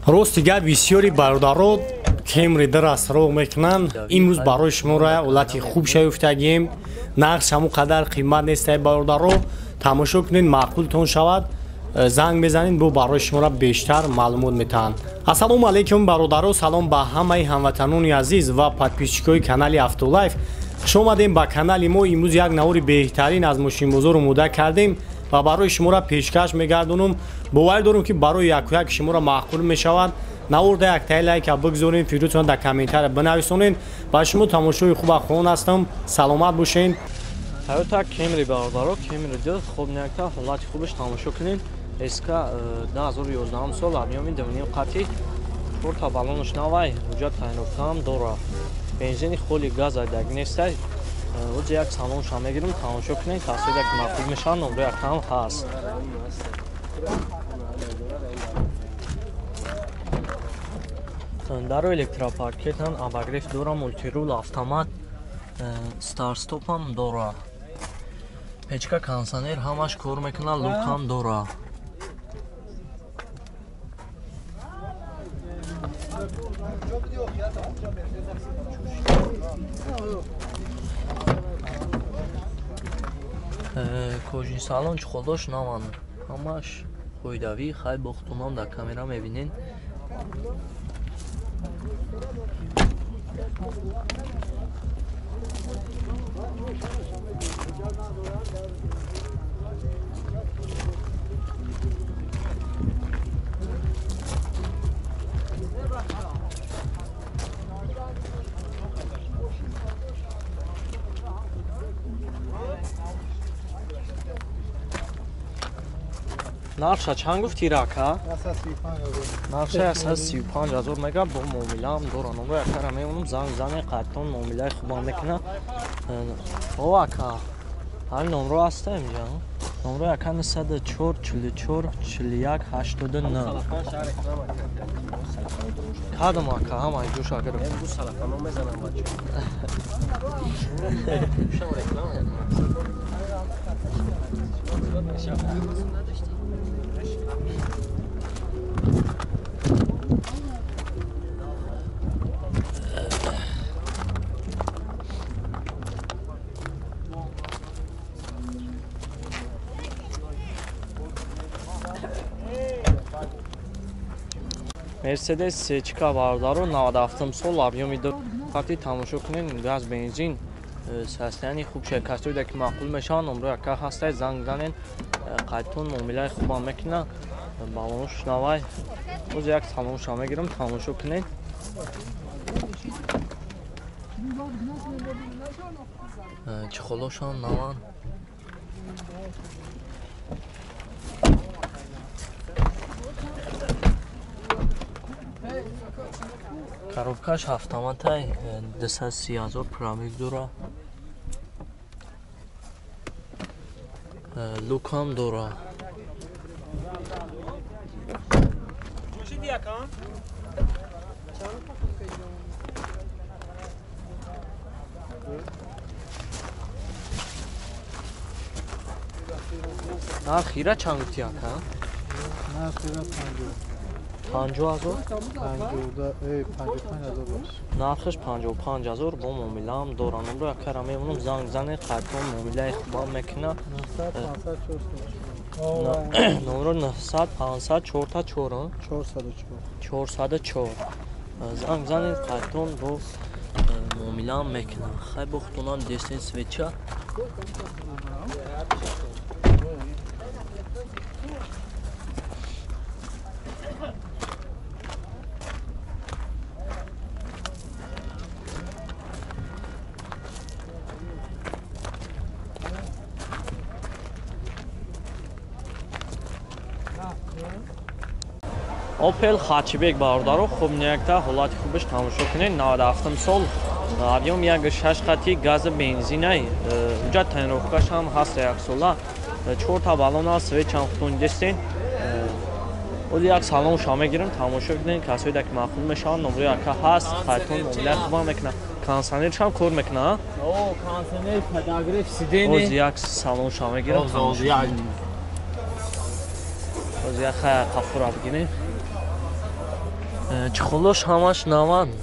Рости гап, бисёри бародаро Кемри дара сароғ мекунанд. Имрӯз барои шуморо ҳолати хуб шаюфтагием. Нархш ҳамон қадар қимат нестай, бародаро. Тамошо кунед, маъқултон шавад, занг мезанед, бо барои шуморо бештар маълумот метаҳанд. Ассалому алайкум, бародаро, салом ба ҳамаи ҳамватанони азиз ва подписчикои канали Автолайф. Хуш омадем ба канали мо. Имрӯз як навори беҳтарин аз мошинбозор омода кардем ва барои шуморо пешкаш мегардонам. Боварӣ дорам, ки барои якуяк шуморо маъқул мешавад. Наворда яктаи лайка бигзорем, фирӯтон дар комментария бинависонед. Ба шумо тамошои хуба хоҳон ҳастам. Саломат бошед. Toyota Camry, бародаро, Camry 2 хуб якта ҳолати хубаш тамошо кунед. СК 2011 сол, объёми 2.5 қати, чорта баллонаш навай, ҳуҷҷат тайинёфтаам дора. Бензини холи, газ айдаг нестай. Ози як салонша мегирам, тамошо кунед, тасвир як маъқул мешавад, номро якам ҳаст. Даро электропаркетан, обогрев дора, мультирул, автомат, старт-стопам дора. Печка, кондиционер ҳамаш кор мекунад, люкам дора. Кожин салон чухолдош наванд. Ҳамаш қоидавӣ, хай бохтунам дар камера мебинен. Нарша чанд гуфти, рака? Нарша 135 ҳазор мега, бо муомилаам дора. Номро якара мемонам, занг зане, қайтон муомилаи хубам мекуна. О, ака, ҳамин номро ҳаста инҷа? Номро яка 904 44 41 89. Кадом ака, ҳама ҷӯша гирифт. Мерседес Сечка, бародаро, 97 сол, объёми 2 қати, тамошо кунед, газ, бензин, состояние хуб шуд. Касоида ки маъқул мешаванд, номро яка ҳастай, занг занен, қайтон муомилаи хубам мекуна. Баллонош навай. Боз як салонша мегирам, тамошо кунед. Чехолошам наванд. Коробкаш автоматай, 230 ҳазор пробег дора. Люкам дора. Нарх ира чанд гуфти, ака? Нарх ира 50. 50 ҳазор? 55 ҳазор бош. Нархаш 55 ҳазор, бо муомилаам дора. Номро якара мемонам, занг зане, қайтон муомилаи хубам мекуна. 900 500 400. Номро 900 500 4 4 404. 404. Занг зане, қайтон бо муомилаам мекуна. Хай бохтунам дестен свеча. Opel Hatchback, бародаро, хуб якта ҳолати хубаш тамошо кунед. 97 сол, объём 1.6 қати, гази, бензинай, ҳуҷҷат тайинёфтааш ҳам ҳаст, як сола. Чорта баллон аст, свечам хутун дестен. Ози як салонша мегирам, тамошо кунед, касоида ки маъқул мешаванд, номро яка ҳаст, қайтон муомилаи хубам мекуна. Кондиционершам кор мекуна? О, кондиционер, подогрев сидений. Ози як салонша мегирам. Ози як қафура бигирем. Чехолош ҳамаш наванд.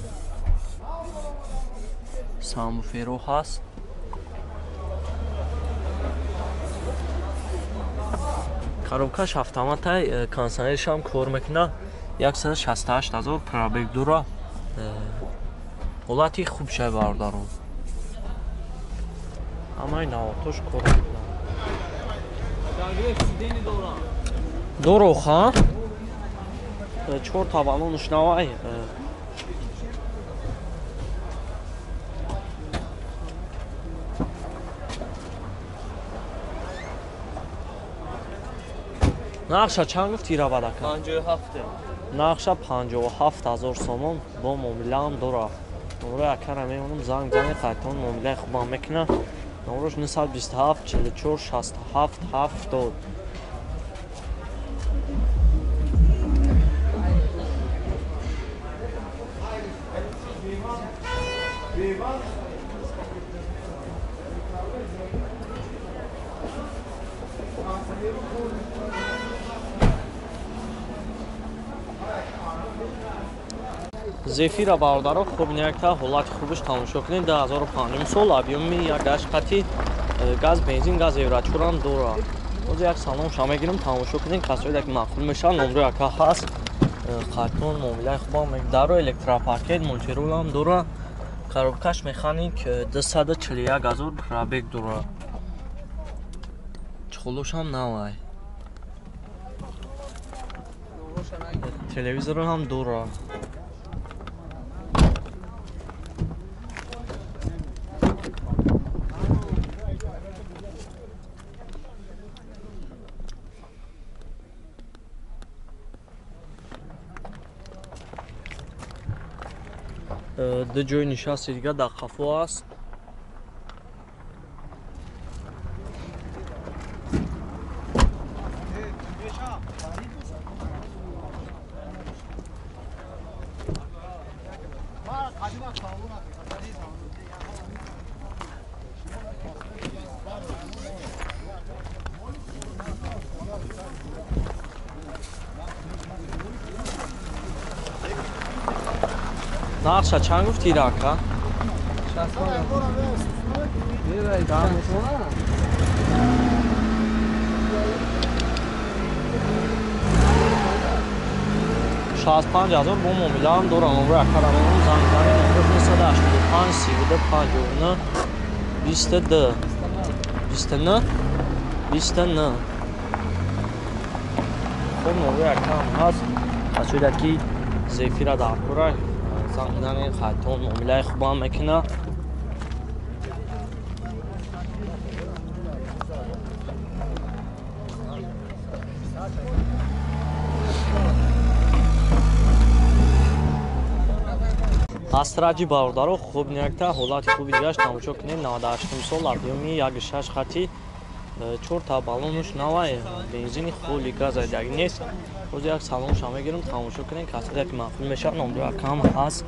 Самбуферо ҳаст. Коробкаш автоматай, кондиционершам кор мекунад. 168 000 пробег дора. Ҳолати хуб шай бародарон. Ҳамаи навотош кор мекунад. Дороха? 4 та баллонш навай. Нақша чанд гуфти равадака? 57. Нақша 57 000 сомон бо муомилаам дора. Номрои акара мемонам, занг занед, қайтон муомилаи хубам мекунад. Номрош 927 44 67 70. Зефира бародаро хуб якта ҳолати хубаш тамошо кунед. 2005 сол объёми 1.8 қати газ, бензин, газ еврочорам дора. Ҳозир як салонша мегирам, тамошо кунед. Касоида ки маъқул мешавад, номрои ака ҳаст. Қайтон муомилаи хубам даро, электропакет, мультирулам дора. Коробкаш механик 241 000 пробег дора. Чехолошам навай. Телевизорам дора. Ду ҷои нишасти дига дар қафо аст. Нақша чанд гуфти рака? 65 000 бо муомилаам дорам. Номрои акара мемонам, занг занед. Номрош 985 32 59 22 29 29. Хуб, номрои акаам ҳаст. Касоида ки Зефира дар кора, занг занед, қайтон муомилаи хубам мекунад. Астраҷи бародаро хуб якта ҳолати хуби дигаш тамошо кунед. 98 сол объёми 1.6 хати, 4 та баллонуш навай, бензини холи, газ айдаги нест. Ҳозир як салонша мегирам, тамошо кунед. Касоида ки маъқул мешавад, номрои акам ҳаст.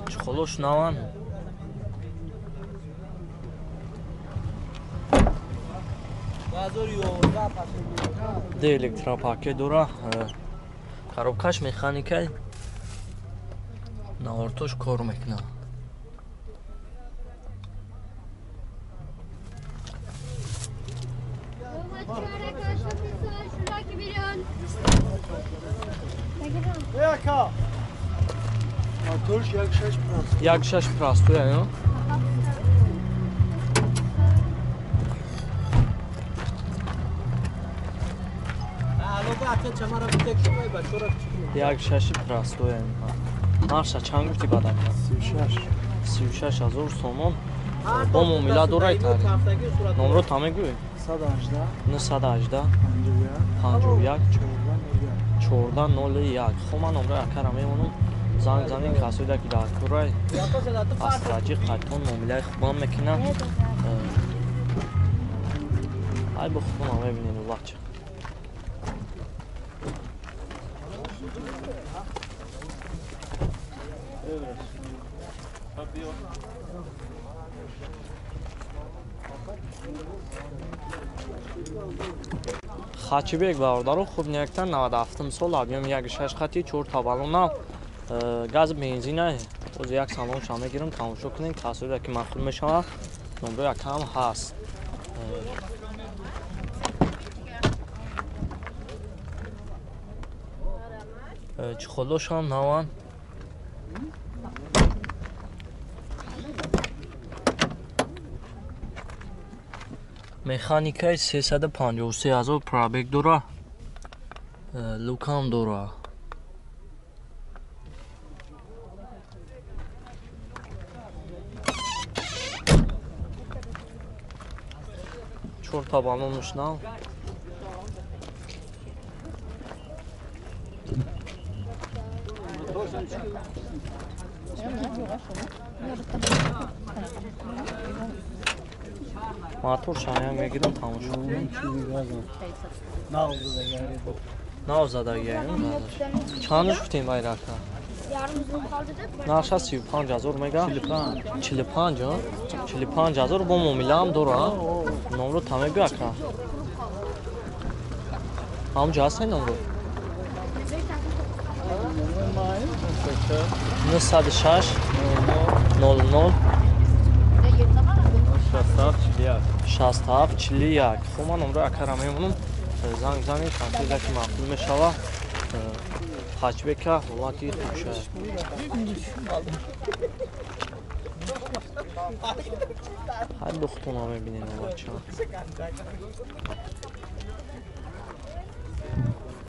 Чехолош наван. Ду электропакет дора. Коробкаш механикай. Навортош кор мекунад. Як шаш простой, а? Як шаши простой. Нарша чанд гуфти бадака? 36 000 сомон. Бо муомила дорай тари. Номро та мегӯй? 918 51 14 01. Хо ман номрои акара мемонам. Занг занед, касоида ки дар курай Астраҷи, қайтон муомилаи хубам мекунад. Ай бо худтон мебинед уллача. Хачибек бародаро хуб якта 97 сол объем 1.6 хати 4 та баллона газ бензина. Оз як салон ша мегирам, тамошо кунед, касоида ки маъқул мешавад, номро якам ҳаст. Чехолошам наван. Механикаи 353 ҳазор пробег дора, лукам дора. Чорта баллонуш нав. Мотор шая мегирам, тамошо кунем. Нав задагиам. Чандаш гуфтем байрака? Нарша 35 ҳазор мега? 45, 45 ҳазор бо муомилаам дора. Номро та мегӯ ака. Ҳамҷо ҳастай номро? 906 00 67 41. Хуб, ман номро акара мемонам. Занг занед, консерта ки маъқул мешава. Хачбека ҳолати хуб шавад. Ҳар духтуна мебинед бача.